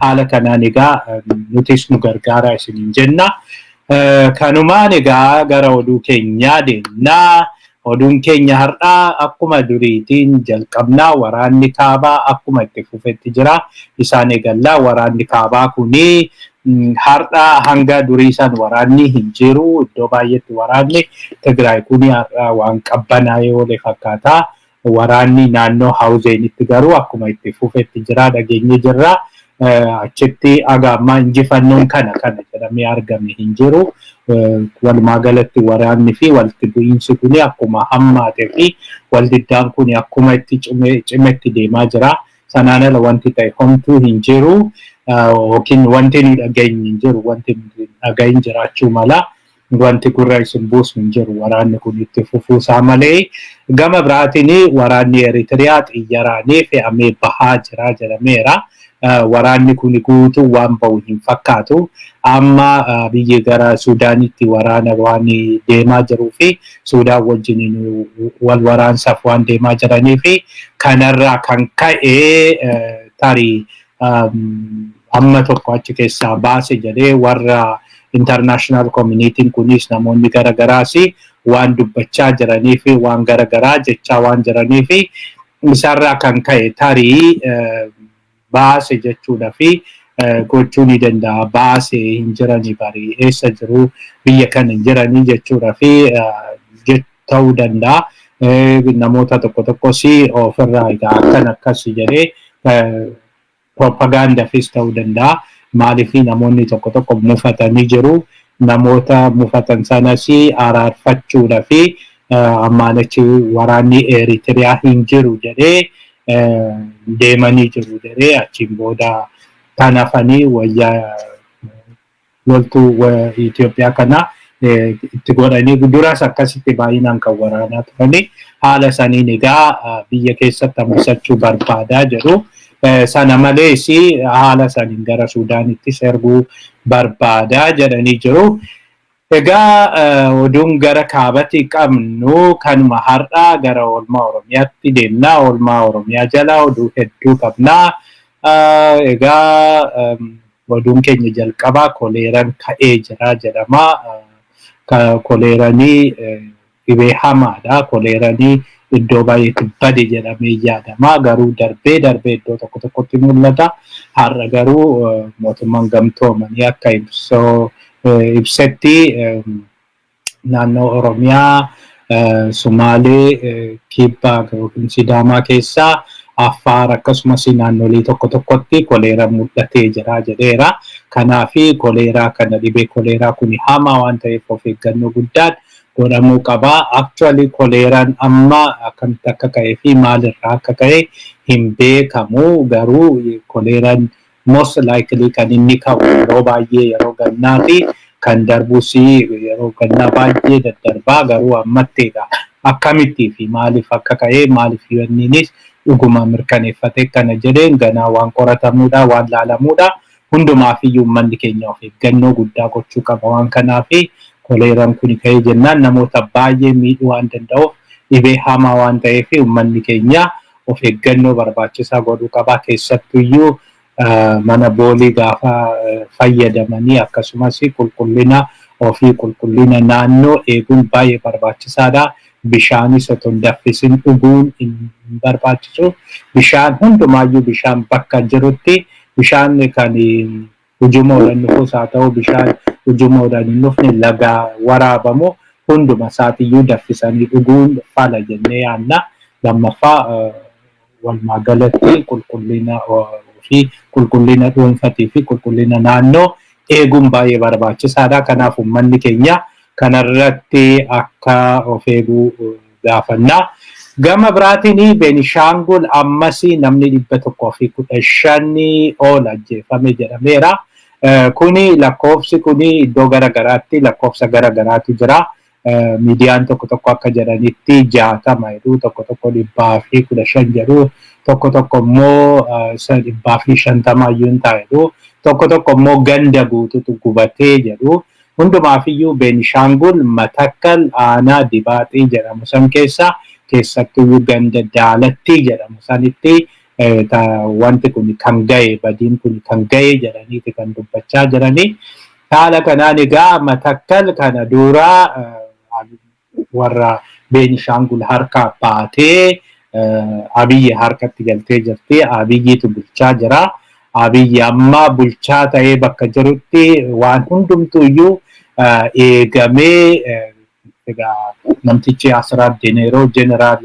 Haala kanaan egaa nutis nu gargaara isiniin jenna. Kanumaan egaa gara oduu keenyaa deemnaa. Oduun keenya har'aa akkuma duriitiin jalqabnaa. Waraanni kaabaa akkuma itti fufetti jira. Isaan eegallaa. Waraanni kaabaa kuni har'a hanga durii san waraanni hin jiru. Iddoo baay'eetti waraanni Tigraay kuni har'a waan qabbanaa'ee oole fakkaata. Waraanni naannoo Hawuzeenitti garuu akkuma itti fufetti jira, dhageenye jirra. Achitti aga ammaa injifannoon kana kana jedhamee argame hin jiru. Walumaa galatti waraanni fi walitti bu'iinsi kuni akkuma hammaatee fi waldiddaan kuni akkuma itti cimetti deemaa jira. Sanaan ala wanti ta'e homtuu hin jiru. Yookiin wanti nu dhageenye hin jiru. Wanti nu dhagahin jiraachuu mala. Wanti gurra isin buusnu hin jiru, waraanni kun itti fufuusaa malee. Gama biraatiin waraanni Eritiriyaa xiyyaraanii fe'amee bahaa jira jedhameera. Waraanni kun guutuu waan bahu hin fakkaatu. Amma biyyi gara Suudaanitti waraana waan deemaa jiruu fi Suudaan wajjin wal waraansaaf waan deemaa jiranii fi kanarraa kan ka'e tarii amma tokko achi keessaa baase jedhee warra international communityn kunis, namoonni garagaraas waan dubbachaa jiranii fi waan garagaraa jechaa waan jiranii fi isarraa kan ka'e tarii baase jechuudha fi gochuu ni danda'a. Baase hin jiranii barii, eessa jiru, biyya kana hin jiranii jechuudha fi ta'uu danda'a. Namoota tokko tokkos ofirraa egaa akkan akkas jedhee propagaandaafis ta'uu danda'a. Maaliif, namoonni tokko tokko mufatanii jiru. Namoota mufatan sanas araarfachuudha fi ammaan achi waraanni Eritiriyaa hin jiru jedhee deemanii jiru jedhee, achiin booda kan hafanii wayyaa loltuu Itoophiyaa kana itti godhanii, duras akkasitti baay'inaan kan waraanaa turanii, haala saniin egaa biyya keessatti hambisachuu barbaadaa jedhu. Sana malees haala saniin gara Suudaanittis erguu barbaadaa jedhanii jiru. Egaa oduun gara kaabatti qabnu kanuma. Har'aa gara oolmaa Oromiyaatti deemna. Oolmaa Oromiyaa jala oduu hedduu qabna. Egaa oduun keenya jalqabaa koleeraan ka'ee jira jedhama. Koleeranii dhibee hamaadha. Koleeranii iddoo baay'eetti bade jedhamee yaadama. Garuu darbee darbee iddoo tokko tokkotti mul'ata. Har'a garuu mootummaan gamtoomanii akka ibsetti naannoo Oromiyaa, Sumaalee, Kibbaa yookiin Sidaamaa keessaa, Affaar, akkasumas naannolee tokko tokkotti koleera mul'atee jira jedheera. Kanaafi koleeraa kana, dhibee koleeraa kun hamaa waan ta'eef, of eeggannoo guddaan godhamuu qaba. Actually koleeraan amma akkamitti akka ka'ee fi maalirraa akka ka'e hin beekamu. Garuu koleeraan most likely kan inni ka'u yeroo baay'ee yeroo gannaati. Kan darbus yeroo gannaa baay'ee daddarbaa. Garuu ammatti egaa akkamittii fi maaliif akka ka'e, maaliif UN'nis dhuguma mirkaneeffate kana jedheen, ganaa waan qoratamuudha, waan laalamuudha. Hundumaaf iyyuu uummanni keenya of eeggannoo guddaa gochuu qaba. Waan kanaaf koleeraan kun ka'ee jennaan namoota baay'ee miidhuu waan danda'uuf, dhibee hamaa waan ta'eef, uummanni keenya of eeggannoo barbaachisaa godhuu qaba. Keessattuyyuu mana boolii gaafa fayyadamanii, akkasumas qulqullina ofii, qulqullina naannoo eeguun baay'ee barbaachisaadha. Bishaanis otoo hin danfisin dhuguun hin barbaachisu. Bishaan hundumaayyuu, bishaan bakka jirutti, bishaan kan ujummoodhaan dhufus haa ta'u, bishaan ujummoodhaan hin dhufne, lagaa waraabamu, hunduma isaatiyyuu danfisanii dhuguun fala jennee yaadna. Lammaffaa, walumaa galatti qulqullina fi qulqullina dhuunfatii fi qulqullina naannoo eeguun baay'ee barbaachisaadha. Kanaaf uummanni keenya kanarratti akka of eeguu gaafanna. Gama biraatiin Beenishaangul ammas namni 115 ol ajjeefame jedhameera. Kuni lakkoofsi kuni iddoo garagaraatti lakkoofsa garagaraatu jira. Miidiyaan tokko tokko akka jedhanitti 60 jedhu, tokko tokko 115 jedhu, tokko tokko immoo 150 iyyuu hin ta'a jedhu, tokko tokko immoo ganda guututu gubatee jedhu. Hundumaafiyyuu Beenishaangul Matakkal aanaa Dibaaxii jedhamu san keessa, keessattuyyuu ganda Daalattii jedhamu sanitti Wanti kun kan ga'e, badiin kun kan ga'e jedhaniiti kan dubbachaa jiranii. Haala kanaan egaa Matakkal kana duraa warra Beenishaangul harkaa baatee Abiyyi harkatti galtee jirti. Abiyyitu bulchaa jira. Abiyyi amma bulchaa ta'ee bakka jirutti waan hundumtuu iyyuu eegamee, egaa namtichi Asraat Deneeroo, jeneraal,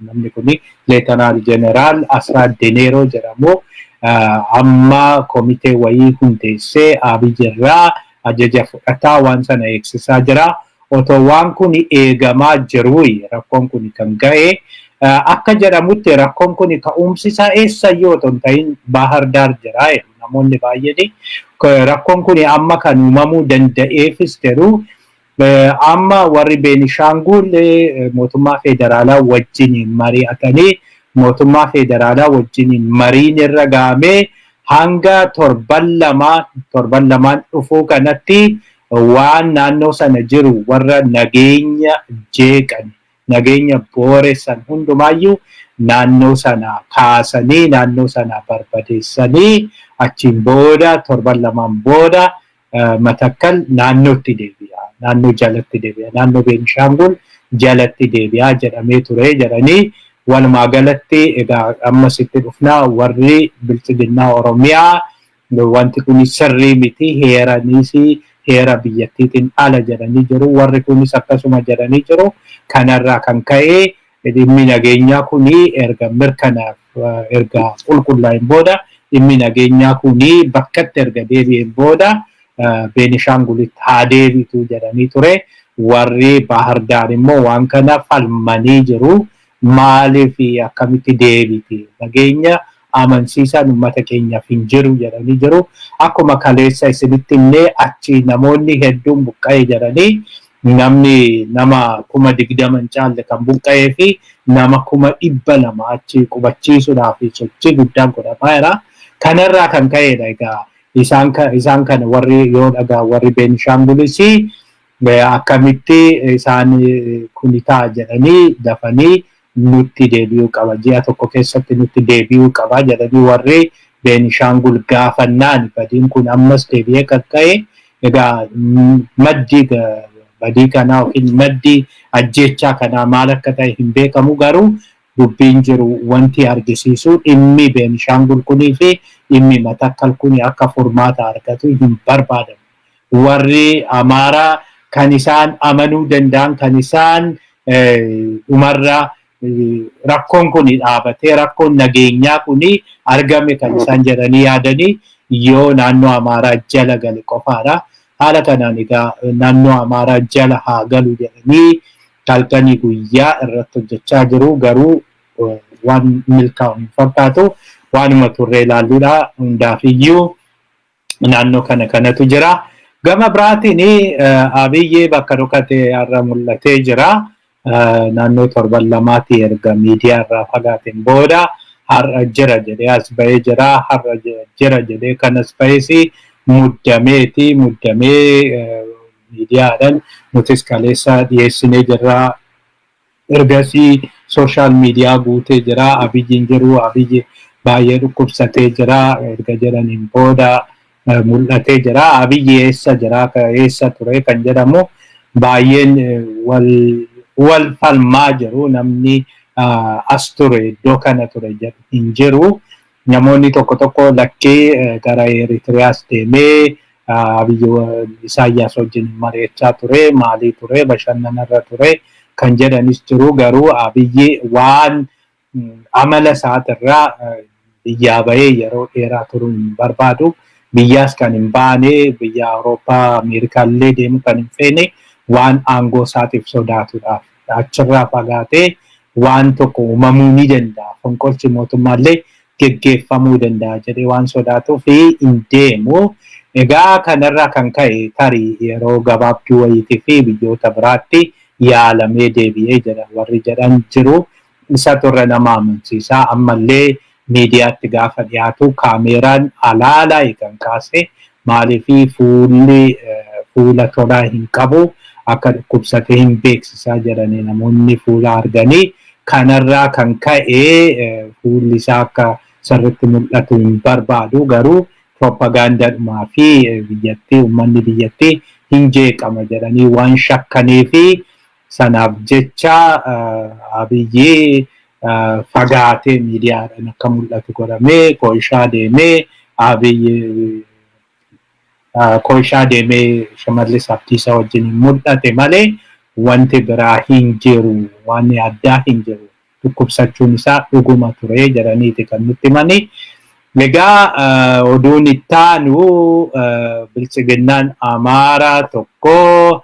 namni kuni Leetanaal Jeneraal Asraat Deneeroo jedhamu, amma komitee wayii hundeessee Abiyyi irraa ajaja fudhataa waan sana eegsisaa jira. Otoo waan kun eegamaa jiruu rakkoon kun kan ga'e. Akka jedhamutti rakkoon kun ka'umsi isaa eessayyuu otoo hin ta'in Baahar Daar jira namoonni baay'een. Rakkoon kun amma kan uumamuu danda'eefis jedhu, amma warri Beenishaangul mootummaa federaalaa wajjin mari'atanii, mootummaa federaalaa wajjin mariin irra gahamee hanga 2 torban 2n dhufuu kanatti waan naannoo sana jiru, warra nageenya jeeqan, nageenya booressan hundumaayyuu naannoo sana kaasanii, naannoo sana barbadeessanii, achiin booda torban 2n booda Matakkal naannootti deebi'a, naannoo jalatti deebi'a, naannoo Beenishaangul jalatti deebi'a jedhamee ture jedhanii. Walumaa galatti egaa ammasitti dhufnaa, warri Bilxiginnaa Oromiyaa wanti kun sirrii miti, heeraniis heera biyyattiitiin ala jedhanii jiru. Warri kunis akkasuma jedhanii jiru. Kanarraa kan ka'e dhimmi nageenyaa kuni erga mirkanaaf erga qulqullaa'een booda, dhimmi nageenyaa kuni bakkatti erga deebi'een booda Beenishaangulitti haa deebitu jedhanii ture. Warri Bahar Daar immoo waan kana falmanii jiru. Maaliif, akkamitti deebiti? Nageenya amansiisaan uummata keenyaaf hin jiru jedhanii jiru. Akkuma kaleessa isinitti illee achi namoonni hedduun buqqa'e jedhanii, namni nama 20,000 hin caalle kan buqqa'ee fi nama 200,000 achi qubachiisuudhaaf sochii guddaan godhamaa jira. Kanarraa kan ka'edha egaa isaan kana warri yoo dhagaa warri Beenishaangulis akkamitti isaan kuni ta'a jedhanii, dafanii nutti deebi'uu qaba, ji'a tokko keessatti nutti deebi'uu qaba jedhanii warri Beenishaangul gaafannaan badiin kun ammas deebi'ee kan ka'e. Egaa maddi badii kanaa yookiin maddi ajjeechaa kanaa maal akka ta'e hin beekamu, garuu dubbiin jiru wanti argisiisu dhimmi Beenishaangul kunii fi dhimmi Matakkal kuni akka furmaata argatu hin barbaadamu. Warri Amaaraa kan isaan amanuu danda'an, kan isaan dhumarra rakkoon kun dhaabatee rakkoon nageenyaa kun argame kan isaan jedhanii yaadanii yoo naannoo Amaaraa jala gale qofaadha. Haala kanaan egaa naannoo Amaaraa jala haa galu jedhanii halkanii guyyaa irratti hojjechaa jiru, garuu waan milkaa'u hin fakkaatu. Waanuma turree ilaalluudha. Hundaafiyyuu naannoo kana kanatu jira. Gama biraatiin Abiyyi bakka dhokate har'a mul'atee jira. Naannoo torban 2ti erga miidiyaa irraa fagaateen booda har'a jira jedhee as ba'ee jira. Har'a jira jedhee kanas ba'es muddameeti, muddamee miidiyaadhaan nutis kaleessa dhiyeessinee jirra. Ergasii social media guutee jira. Abiyyiin jiru, Abiyyi baay'ee dhukkubsatee jira erga jedhaniin booda mul'atee jira. Abiyyi eessa jira, eessa ture kan jedhamu baay'een wal falmaa jiru. Namni as ture, iddoo kana ture jedhu hin jiru. Namoonni tokko tokko lakkee gara Eritiriyaas deemee Abiyyi Isaayyaas wajjin mari'achaa ture, maalii ture, bashannanarra ture kan jedhanis jiru. Garuu Abiyyi waan amala isaatirraa biyyaa bahee yeroo dheeraa turuu hin barbaadu. Biyyaas kan hin baane, biyya Awurooppaa, Ameerikaa illee deemuu kan hin feene waan aangoo isaatiif sodaatuudhaaf. Achirraa fagaatee waan tokko uumamuu ni danda'a. Fonqolchi mootummaallee geggeeffamuu danda'a jedhee waan sodaatuuf hin deemu. Egaa kanarraa kan ka'e tarii yeroo gabaabduu wayiitii fi biyyoota biraatti yaalamee deebi'ee jedha warri jedhan jiru. Isatu irra nama amansiisa. Ammallee miidiyaatti gaafa dhiyaatu kaameeraan alaalaa kan kaase, maaliifii fuulli fuula tolaa hin qabu, akka dhukkubsatee hin beeksisaa jedhanii namoonni fuula arganii. Kanarraa kan ka'e fuulli isaa akka sirriitti mul'atu hin barbaadu, garuu propagaandaadhumaa fi biyyattii, uummanni biyyattii hin jeeqama jedhanii waan shakkanii fi sanaaf jecha Abiyyi fagaatee miidiyaadhaan akka mul'atu godhamee, Kooyishaa deemee, Abiyyi Kooyishaa deemee Shimallis Abdiisaa wajjin hin mul'ate malee wanti biraa hin jiru, waan addaa hin jiru. Dhukkubsachuun isaa dhuguma ture jedhaniiti kan nutti himani. Egaa oduun ittaanu, Biltsiginnaan Amaaraa tokko,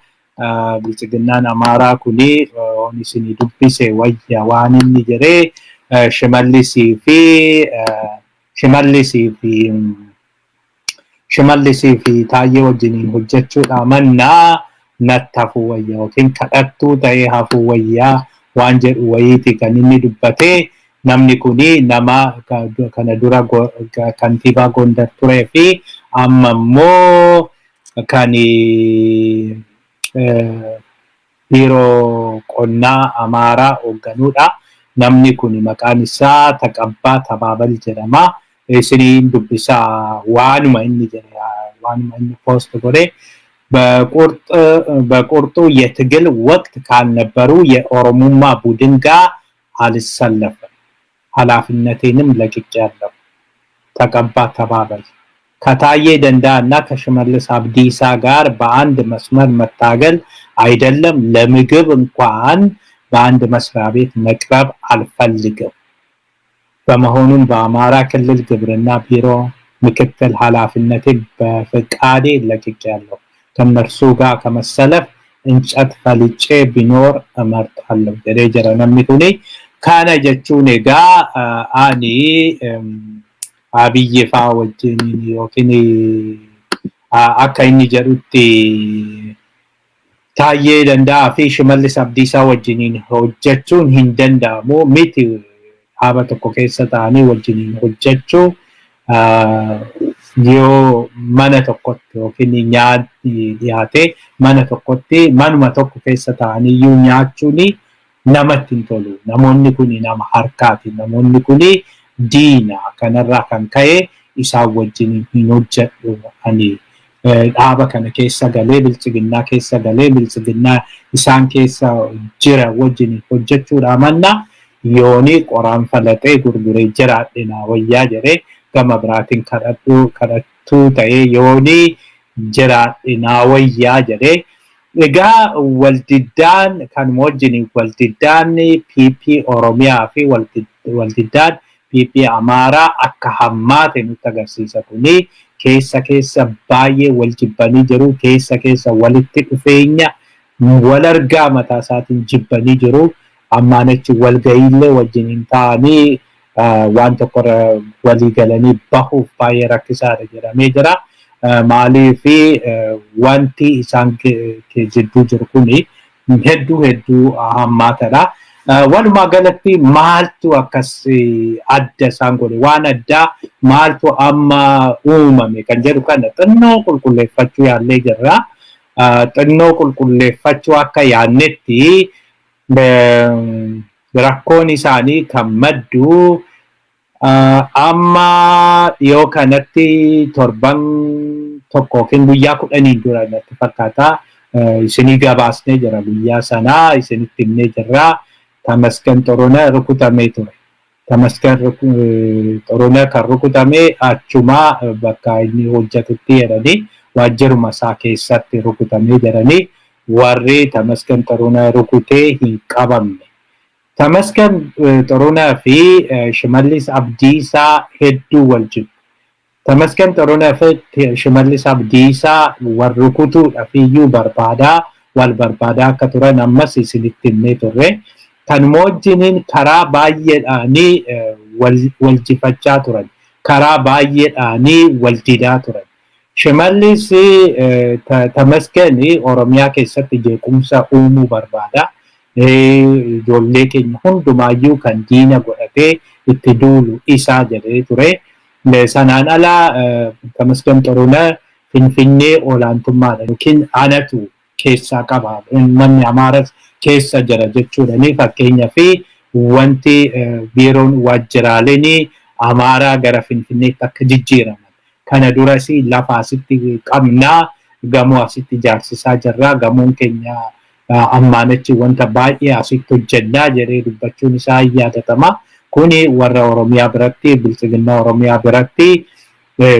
Biltsiginnaan Amaaraa kuni on isinii dubbise wayya, waan inni jedhee Shimallisii fi Taayyee wajjiniin hojjechuudha mannaa natti hafuu wayya yookiin kadhattuu ta'ee hafuu wayyaa waan jedhu wayiiti kan inni dubbatee. Namni kuni nama kana dura kantiibaa Gondar turee fi amma immoo kan biiroo qonnaa Amaaraa hoogganuudha. Namni kun maqaan isaa Taqabbaa Tabaabal jedhama. Isiniin dubbisaa waanuma inni jedhe, waanuma inni post godhe. በቁርጡ የትግል ወቅት ካልነበሩ የኦሮሙማ ቡድን ጋር አልሰለፍም፣ ኃላፊነቴንም ለቅቄያለሁ። ተቀባ ተባበል። ከታዬ ደንዳ እና ከሽመልስ አብዲሳ ጋር በአንድ መስመር መታገል አይደለም ለምግብ እንኳን በአንድ መስሪያ ቤት መቅረብ አልፈልግም። በመሆኑም በአማራ ክልል ግብርና ቢሮ ምክትል ኃላፊነቴ በፍቃዴ ለቅቄያለሁ። ከእነርሱ ጋር ከመሰለፍ እንጨት ፈልጬ ቢኖር እመርጣለሁ jedhee jira namni kuni. Kana jechuun egaa ani Abiyyi faa wajjin yookiin akka inni jedhutti Taayyee Danda'aa fi Shimallis Abdiisaa wajjiniin hojjechuun hin danda'amu miti, dhaaba tokko keessa ta'anii wajjiniin hojjechuu, yoo mana tokkotti yookiin nyaatni dhiyaate mana tokkotti, manuma tokko keessa ta'anii iyyuu nyaachuun namatti hin tolu. Namoonni kun nama harkaati. Namoonni kun diina. Kanarraa kan ka'e isaan wajjin hin hojjedhu ani. Dhaaba kana keessa galee, Biltsiginnaa keessa galee, Biltsiginnaa isaan keessa jira wajjin hojjechuudha manna yooni qoraan falaxee gurguree jiraadhe naa wayyaa jedhee, gama biraatiin kadhadhuu kadhattuu ta'ee yooni jiraadhe naa wayyaa jedhee. Egaa waldiddaan kan wajjin, waldiddaan PP Oromiyaa fi waldiddaan PP Amaaraa akka hammaate nutti agarsiisa. Kuni keessa keessa baay'ee wal jibbanii jiru, keessa keessa walitti dhufeenya wal argaa mataa isaatiin jibbanii jiru. Ammaan achi walga'iillee wajjin hin ta'anii waan tokkorra walii galanii bahuuf baay'ee rakkisaadha jedhamee jira. Maaliifi wanti isaan jidduu jiru kuni hedduu hedduu hammaatadha. Walumaa galatti maaltu akkas adda isaan godhe, waan addaa maaltu amma uumame kan jedhu kana xinnoo qulqulleeffachuu yaallee jirra. Xinnoo qulqulleeffachuu akka yaannetti, rakkoon isaanii kan maddu amma dhiyoo kanatti, torban tokko yookiin guyyaa 10n dura natti fakkaata. Isinii gabaasnee jira, guyyaa sanaa isinitti himnee jirra. Tamasgan Xurunee rukutamee ture. Tamasgan Xurunee kan rukutame achumaa bakka inni hojjetutti jedhanii, waajjiruma isaa keessatti rukutamee jedhanii, warri Tamasgan Xurunee rukutee hin qabamne. Tamasgan Xurunee fi Shimallis Abdiisaa hedduu wal jibbu. Tamasgan Xurunee fi Shimallis Abdiisaa wal rukutuudhaaf iyyuu barbaadaa, wal barbaadaa akka turan ammas isinitti himnee turre. Kanuma wajjiniin karaa baay'eedhaanii wal jifachaa turan. Karaa baay'eedhaanii wal didaa turan. Shimallis, Tamasgan Oromiyaa keessatti jeequmsa uumuu barbaada. Ijoollee keenya hundumaayyuu kan diina godhatee itti duulu isaa jedhee ture. Sanaan ala Tamasgan Xurunee Finfinnee olaantummaadha yookiin anatu keessaa qaba. Namni Amaaras keessa jira jechuudhani, fakkeenyaa fi wanti biiroon waajjiraaleen Amaaraa gara Finfinneetti akka jijjiiraman. Kana duras lafa asitti qabnaa, gamoo asitti ijaarsisaa jirraa, gamoon keenya ammaan achi wanta baay'ee asitti hojjennaa jedhee dubbachuun isaa hin yaadatama. Kuni warra Oromiyaa biratti, Biltsiginnaa Oromiyaa biratti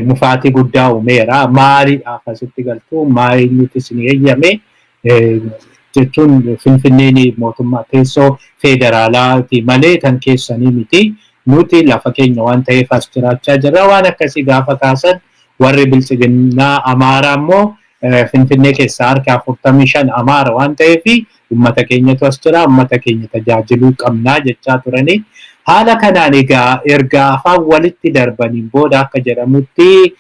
mufaatii guddaa uumeera. Maaliidhaaf asitti galtu? Maali nuti isin eeyyame? Jechuun Finfinneen mootummaa teessoo federaalaati malee kan keessanii miti. Nuti lafa keenya waan ta'eef as jiraachaa jirra. Waan akkasii gaafa kaasan warri Biltsiginnaa Amaaraa immoo Finfinnee keessaa harka 45 Amaara waan ta'eef uummata keenyatu as jira, uummata keenya tajaajiluu qabnaa jechaa turanii. Haala kanaan egaa erga afaan walitti darbaniin booda akka jedhamutti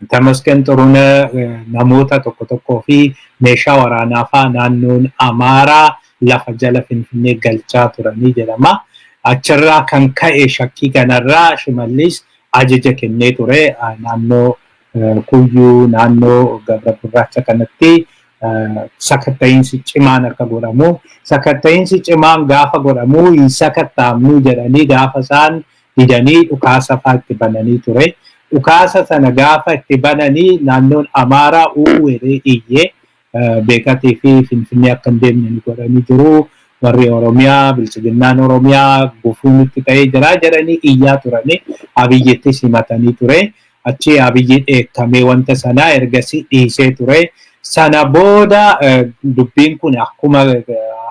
Tamasgen Xurunee namoota tokko tokkoo fi meeshaa waraanaa fa'aa naannoon Amaaraa lafa jala Finfinnee galchaa turanii jedhama. Achirraa kan ka'e shakkii kanarraa Shimallis ajaja kennee ture naannoo Kuyyuu, naannoo Gabra Gurraacha kanatti sakatta'iinsi cimaan akka godhamu. Sakatta'iinsi cimaan gaafa godhamu hin sakatta'amnu jedhanii gaafa isaan didanii dhukaasa fa'aa itti bananii ture. Dhukaasa sana gaafa itti bananii naannoon Amaaraa u'ueree iyyee Beekatii fi Finfinnee akka hin deemne nu godhanii jiru. Warri Oromiyaa, Biltsiginnaan Oromiyaa gufuu nutti ta'ee jira jedhanii iyyaa turanii Abiyyittis himatanii ture. Achi Abiyyi dheekkamee wanta sanaa ergasii dhiisee ture. Sana booda dubbiin kun akkuma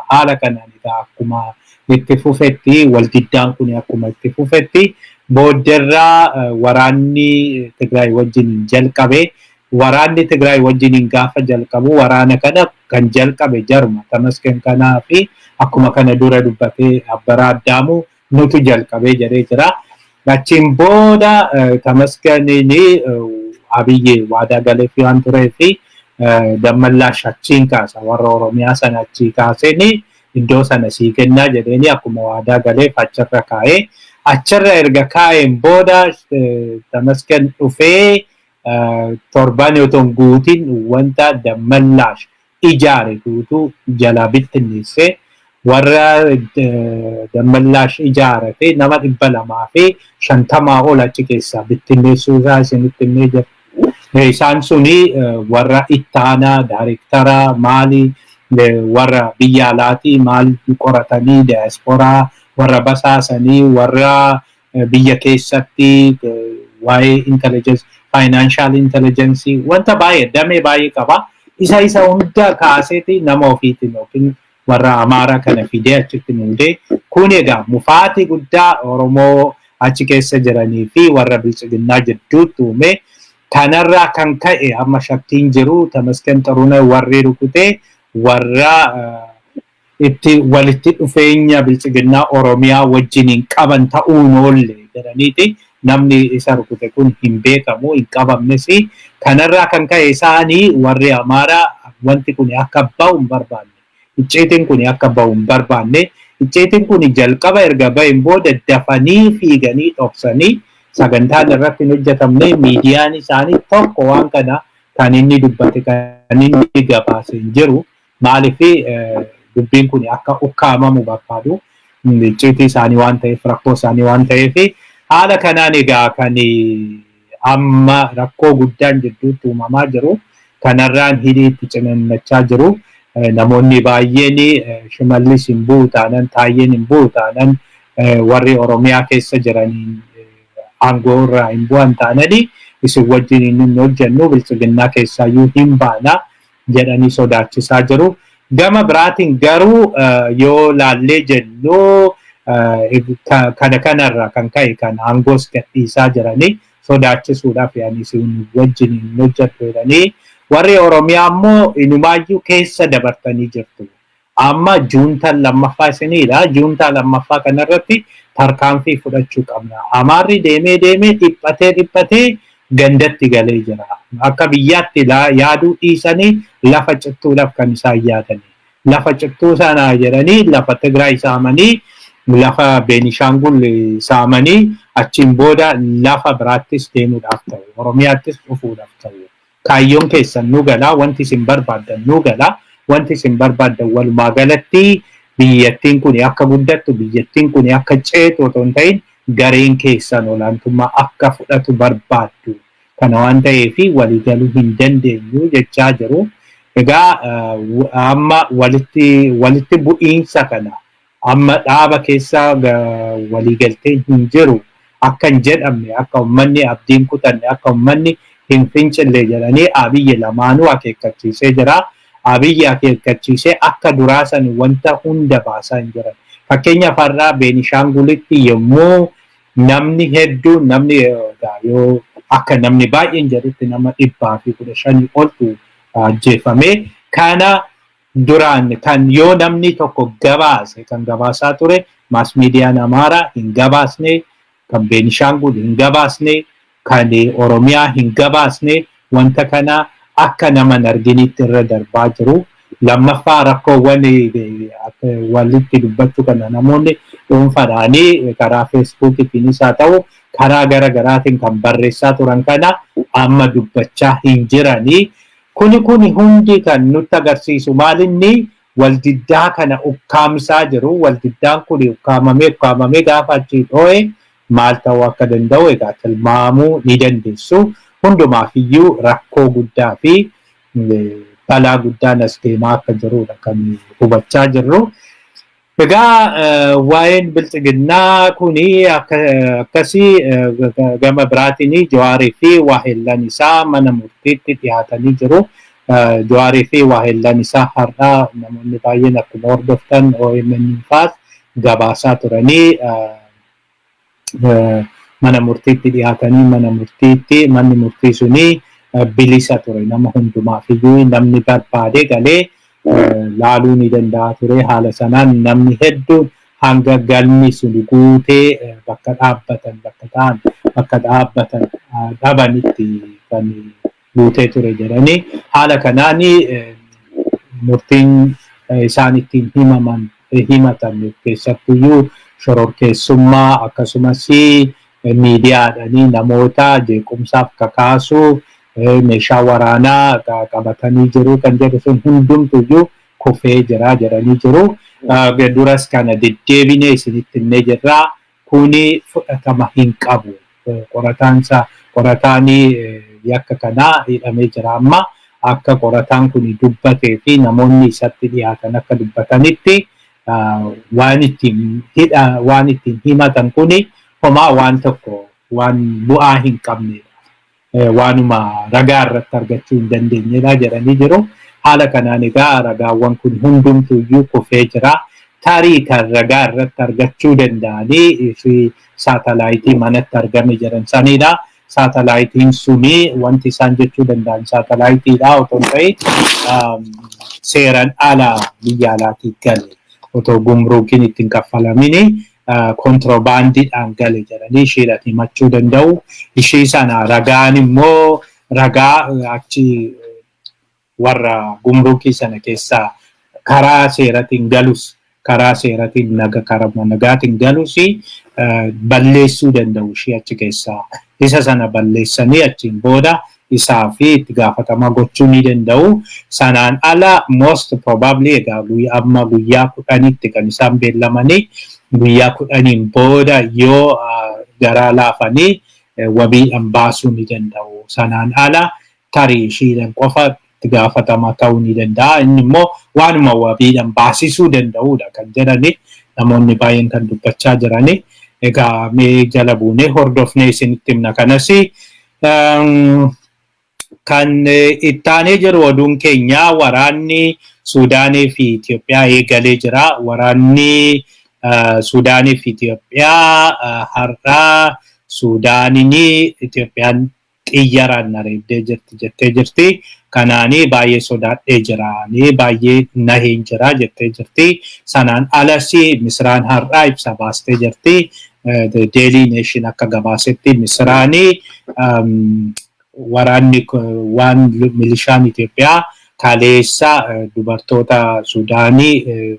haala kanaan egaa akkuma itti fufetti, waldiddaan kun akkuma itti fufetti boodderraa waraanni Tigraay wajjin jalqabe. Waraanni Tigraay wajjiniin gaafa jalqabu waraana kana kan jalqabe jarma Tamasgen kanaa fi akkuma kana dura dubbatee Abbaraa Addaamuu nutu jalqabee jedhee jira. Achiin booda Tamasganiin Abiyyi waadaa galeefii waan turee fi Dammallaash achiin kaasa, warra Oromiyaa sana achii kaaseen iddoo sana sii kennaa jedheeni akkuma waadaa galeef achirra kaa'ee, achirra erga kaa'een booda Tamasgen dhufee torban otoo hin guutin wanta Dammallaash ijaare guutuu jalaa bittinneessee, warra Dammallaash ijaarate nama 250 ol achi keessaa bittinneessuu isaa isinitti himee jira. Isaan suni warra ittaanaa, daayirektara maali, warra biyya alaatii maal qoratanii, diyaasporaa warra basaasanii, warra biyya keessatti waa'ee intelligence, financial intelligence, wanta baay'ee damee baay'ee qaba. Isa hunda kaaseeti nama ofiitiin yookiin warra Amaaraa kana fidee achitti muudee. Kun egaa mufaatii guddaa Oromoo achi keessa jiranii fi warra Biltsiginnaa jidduutti uume. Kanarraa kan ka'e amma shakkiin jiru Tamasgen Xurunee warri rukutee warra itti walitti dhufeenya Biltsiginnaa Oromiyaa wajjiniin qaban ta'uun oolle jedhaniiti. Namni isa rukute kun hin beekamu, hin qabamnes. Kanarraa kan ka'e isaanii warri Amaaraa wanti kun akka bahu hin barbaanne. Icciitiin kun akka bahu hin barbaanne. Icciitiin kun jalqaba erga baheen booda dafanii fiiganii dhoksanii sagantaan irratti hin hojjetamne, miidiyaan isaanii tokko waan kana kan inni dubbate, kan inni gabaase hin jiru. Maaliif? Dubbiin kun akka ukkaamamu barbaadu. Icciitii isaanii waan ta'eef, rakkoo isaanii waan ta'eef. Haala kanaan egaa kan amma rakkoo guddaan jidduutti uumamaa jiru, kanarraan hidhii itti ciniinnachaa jiru. Namoonni baay'een Shimallis hin bu'u taanan, Taayyeen hin bu'u taanan, warri Oromiyaa keessa jiraniin aangoo irraa hin bu'an taanani isin wajjin hin hojjennu, Biltsiginnaa keessaayyuu hin baana jedhanii sodaachisaa jiru. Gama biraatiin garuu yoo laallee jennu kana kanarraa kan ka'e kan aangoos gadhiisaa jiranii sodaachisuudhaaf yaani isin wajjin hin hojjettu jedhanii, warri Oromiyaa immoo inumaayyuu keessa dabartanii jirtu. Amma juuntaan lammaffaa isiniidha. Juuntaa lammaffaa kanarratti tarkaanfii fudhachuu qabna. Amaarri deemee deemee dhiphatee dhiphatee gandatti galee jira. Akka biyyaatti yaaduu dhiisanii lafa cittuudhaaf kan isaan yaadani. Lafa cittuu sana jedhanii lafa Tigraay saamanii, lafa Beenishaangul saamanii, achiin booda lafa biraattis deemuudhaaf ta'u. Oromiyaattis dhufuudhaaf ta'u. Kaayyoon keessan nu galaa, wanti isin barbaaddan nu galaa, wanti isin barbaaddan walumaa galatti biyyattiin kun akka guddattu, biyyattiin kun akka ceetu otoo hin ta'in Gareen keessan olaantummaa akka fudhatu barbaaddu. Kana waan ta'eef waliigaluu hin dandeenyu jechaa jiru. Egaa amma walitti bu'iinsa kana amma dhaaba keessa waliigalteen hin jiru akka hin jedhamne, akka uummanni abdiin kutanne, akka uummanni hin fincille jedhanii Abiyyi lamaanuu akeekkachiisee jira. Abiyyi akeekkachiisee akka duraa san wanta hunda baasaa hin jiran. Fakkeenyaaf, har'aa Beenishaangulitti yommuu namni hedduun, namni yoo akka namni baay'een jedhutti nama 115 oltu ajjeefame. Kana duraan kan yoo namni tokko gabaase, kan gabaasaa ture mass miidiyaan Amaaraa hin gabaasne, kan Beenishaangul hin gabaasne, kan Oromiyaa hin gabaasne. Wanta kana akka nama hin arginitti irra darbaa jiru. Lammaffaa, rakkoowwan walitti dubbachuu kana namoonni dhuunfaadhaanii karaa Feesbuukiitiinis haa ta'u karaa gara garaatiin kan barreessaa turan kana amma dubbachaa hin jiranii. Kuni hundi kan nutti agarsiisu maalinni? Waldiddaa kana ukkaamsaa jiru. Waldiddaan kun ukkaamamee ukkaamamee gaafa achii dhoo'e maal ta'uu akka danda'u egaa tilmaamuu ni dandeessu. Hundumaafiyyuu rakkoo guddaa fi balaa guddaan as deemaa akka jirudha kan hubachaa jirru. Egaa waa'een Bilxiginnaa kuni akkasii. Gama biraatiin Jawaarii fi waahillan isaa mana murtiitti dhiyaatanii jiru. Jawaarii fi waahillan isaa har'aa namoonni baay'een akkuma hordoftan OMN faas gabaasaa turanii mana murtiitti dhiyaatanii, mana murtiitti manni murtii suni bilisa ture. Nama hundumaafiyyuu namni barbaade galee laaluu ni danda'a ture. Haala sanaan namni hedduun hanga galmi sun guutee bakka dhaabbatan, bakka ta'an, bakka dhaabbatan dhabanitti kan guutee ture jedhanii. Haala kanaan murtiin isaan ittiin himaman, himatan, keessattuyyuu shororkeessummaa, akkasumas miidiyaadhanii namoota jeequmsaaf kakaasuu, meeshaa waraanaa qabatanii jiru kan jedhu sun hundumtuyyuu kufee jira jedhanii jiru. Duras kana deddeebinee isinitti himnee jirra. Kuni fudhatama hin qabu. Qorataansa, qorataan yakka kanaa hidhamee jira amma. Akka qorataan kun dubbatee fi namoonni isatti dhiyaatan akka dubbatanitti, waan ittiin hidha, waan ittiin himatan kuni homaa waan tokko waan bu'aa hin qabnedha. Waanuma ragaa irratti argachuu hin dandeenyedha jedhanii jiru. Haala kanaan egaa ragaawwan kun hundumtuyyuu kufee jira. Tarii kan ragaa irratti argachuu danda'anii fi saatalaayitii manatti argame jedhan sanidha. Saatalaayitiin suni wanti isaan jechuu danda'an saatalaayitiidha otoo hin ta'in seeraan ala biyya alaatii gale, otoo gumruukiin ittiin kaffalamini kontiroobaandiidhaan gale jedhanii isheedhaan himachuu danda'u. Ishii sana ragaan immoo ragaa achi warra gumruukii sana keessaa karaa seeratiin galus, karaa seeratiin naga karaa nagaatiin galus balleessuu danda'u ishee achi keessaa. Isa sana balleessanii achiin booda isaa fi itti gaafatama gochuu ni danda'u. Sanaan ala most probably egaa amma guyyaa 10tti kan isaan beellamanii, guyyaa 10n booda yoo garaa laafanii wabiidhaan baasuu ni danda'u. Sanaan ala tarii ishiidhaan qofa itti gaafatama ta'uu ni danda'a. Inni immoo waanuma wabiidhaan baasisuu danda'udha kan jedhani namoonni baay'een kan dubbachaa jirani. Egaa mee jala buunee hordofnee isinitti himna kanas. Kan ittaanee jiru oduun keenya waraanni Suudaanii fi Itoophiyaa eegalee jira. Waraanni Suudaanii fi Itoophiyaa har'aa Suudaaniin Itoophiyaan xiyyaaraan na reebdee jirti jettee jirti. Kanaanii baay'ee sodaadhee jira, baay'ee naheen jira jettee jirti. Sanaan alas Misiraan har'aa ibsa baastee jirti. Daily Nation akka gabaasetti Misiraanii waraanni waan milishaan Itoophiyaa kaleessa dubartoota Suudaanii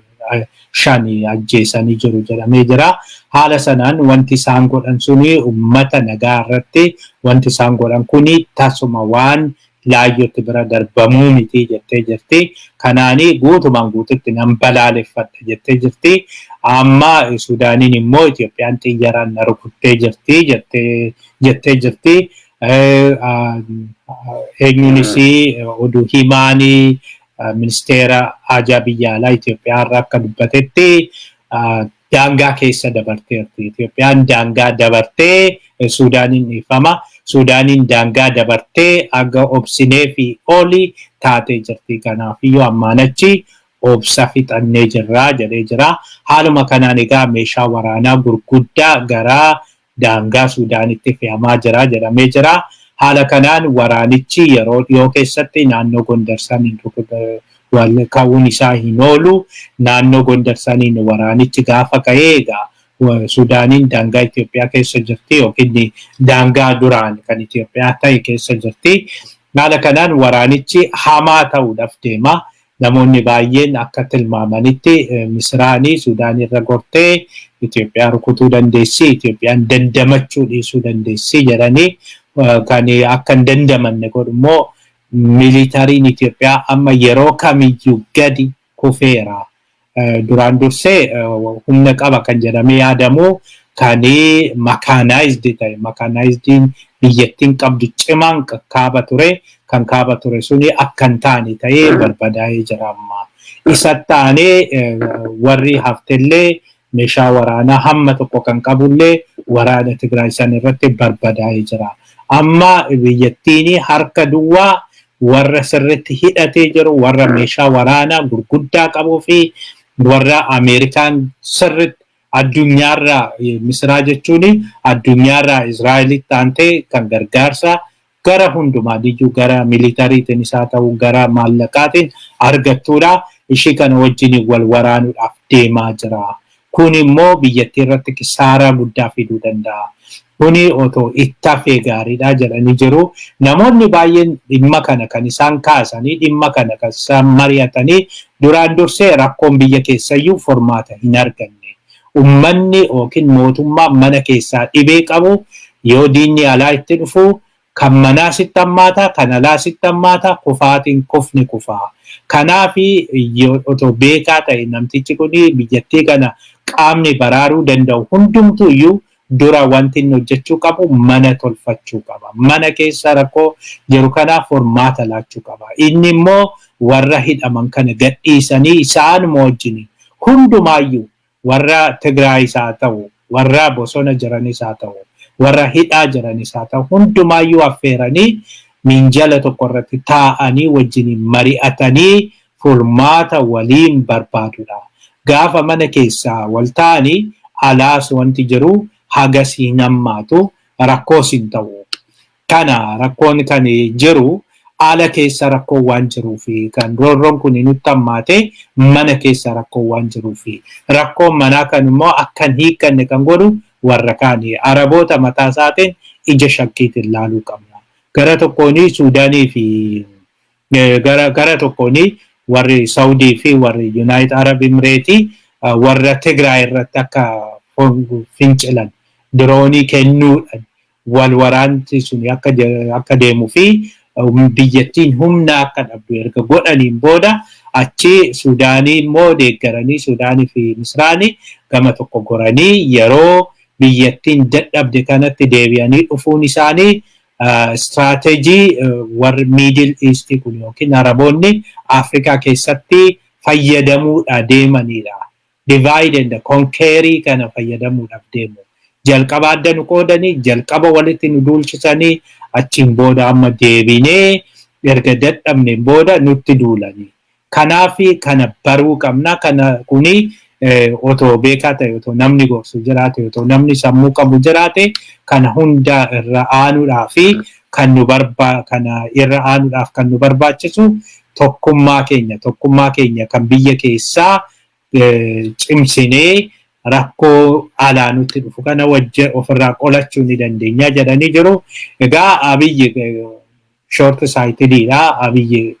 shani ajjeesanii jiru jedhamee jira. Haala sanaan wanti isaan godhan suni, uummata nagaa irratti wanti isaan godhan kuni tasuma waan Laayyootti bira darbamuu miti jettee jirti. Kanaanii guutumaan guututti nan balaaleffadha jettee jirti. Amma Suudaaniin immoo Itoophiyaan xiyyaaraan na rukuttee jirti jettee jirti. Eenyuunis oduu himaanii ministeera haajaa biyya alaa Itoophiyaa irraa akka dubbatetti, daangaa keessa dabarteerti. Itoophiyaan daangaa dabartee, Suudaaniin, dhiifama. Suudaaniin daangaa dabartee aga obsinee fi oli taatee jirti. Kanaafiyyuu ammaan achi obsa fixannee jirraa jedhee jira. Haaluma kanaan egaa meeshaa waraanaa gurguddaa gara daangaa Suudaanitti fe'amaa jira jedhamee jira. Haala kanaan waraanichi yeroo dhiyoo keessatti naannoo Gondar saniin ka'uun isaa hin oolu. Naannoo Gondar saniin waraanichi gaafa ka'ee, egaa Suudaaniin daangaa Itoophiyaa keessa jirti yookiin daangaa duraan kan Itoophiyaa ta'e keessa jirti. Haala kanaan waraanichi hamaa ta'uudhaaf deema. Namoonni baay'een akka tilmaamanitti Misiraanii Suudaan irra gortee Itoophiyaa rukutuu dandeessi, Itoophiyaan dandamachuu dhiisuu dandeessi jedhanii, kan akka hin dandamanne godhu immoo militariin Itoophiyaa amma yeroo kamiyyuu gadi kufeera. Duraan dursee humna qaba kan jedhamee yaadamu kan mechanized ta'e, mechanizediin biyyattiin qabdu cimaan kaaba ture, kan kaaba ture suni akka hin taane ta'ee barbadaa'ee jira amma. Isa taanee warri haftellee meeshaa waraanaa hamma tokko kan qabullee waraana Tigraay san irratti barbadaa'ee jira. Amma biyyattiin harka duwwaa warra sirritti hidhatee jiru, warra meeshaa waraanaa gurguddaa qabuu fi warra Ameerikaan sirritti addunyaarraa, Misiraa jechuun addunyaarraa Israa'elitti aantee kan gargaarsa gara hundumaaniyyuu, gara militariitiin isaa ta'u, gara maallaqaatiin argattuudha. Ishii kana wajjin wal waraanuudhaaf deemaa jira. Kun immoo biyyattii irratti kisaaraa guddaa fiduu danda'a. Kuni otoo itti hafee gaariidha jedhanii jiru. Namoonni baay'een dhimma kana kan isaan kaasanii, dhimma kana kan isaan mari'atanii, duraan dursee rakkoon biyya keessayyuu furmaata hin arganne. Uummanni yookiin mootummaan mana keessaa dhibee qabu yoo diinni alaa itti dhufu, kan manaa sitti hammaata, kan alaa sitti hammaata, kufaatiin kufni kufaa. Kanaafi otoo beekaa ta'e namtichi kun, biyyattii kana qaamni baraaruu danda'u hundumtuu iyyuu dura wanti inni hojjechuu qabu mana tolfachuu qaba. Mana keessa rakkoo jiru kanaaf furmaata laachuu qaba. Inni immoo warra hidhaman kana gadhiisanii isaanuma wajjin hundumaayyuu, warra Tigraayis haa ta'u, warra bosona jiranis haa ta'u, warra hidhaa jiranis haa ta'u, hundumaayyuu affeeranii minjala tokko irratti taa'anii wajjin mari'atanii furmaata waliin barbaadudha. Gaafa mana keessaa wal ta'anii alaas wanti jiru hagas hin hammaatu, rakkoos hin ta'u. Kana rakkoon kan jiru ala keessa rakkoo waan jiruufi, kan roorroon kun nutti hammaate mana keessa rakkoo waan jiruufi, rakkoon manaa kan immoo akka hin hiikkanne kan godhu warra kaani, Araboota mataa isaatiin ija shakkiitiin laaluu qabna. Gara tokkoon Suudaanii fi gara tokkoon warri Saudii fi warri United Arab Emirates warra Tigraay irratti akka fincilan diroonii kennuudhaan wal waraanti sun akka deemuu fi biyyattiin humna akka dhabdu erga godhaniin booda, achi Suudaanii immoo deeggaranii, Suudaanii fi Misraanii gama tokko goranii yeroo biyyattiin dadhabde kanatti deebi'anii dhufuun isaanii istiraatejii warri Middle East kun yookiin Araboonni Afrikaa keessatti fayyadamuudha deemanidha. Divide and conquer kana fayyadamuudhaaf deemu. Jalqaba adda nu qoodanii, jalqaba walitti nu duulchisanii, achiin booda amma deebinee erga dadhabneen booda nutti duulanii. Kanaaf kana baruu qabna. Kana kuni otoo beekaa ta'e, otoo namni gorsu jiraate, otoo namni sammuu qabu jiraate, kana hunda irra aanuudhaa fi kan nu barbaa kana irra aanuudhaaf kan nu barbaachisu tokkummaa keenya, tokkummaa keenya kan biyya keessaa cimsinee rakkoo alaa nutti dhufu kana wajji ofirraa qolachuu ni dandeenya jedhanii jiru. Egaa Abiyyi short sightedidha. Abiyyi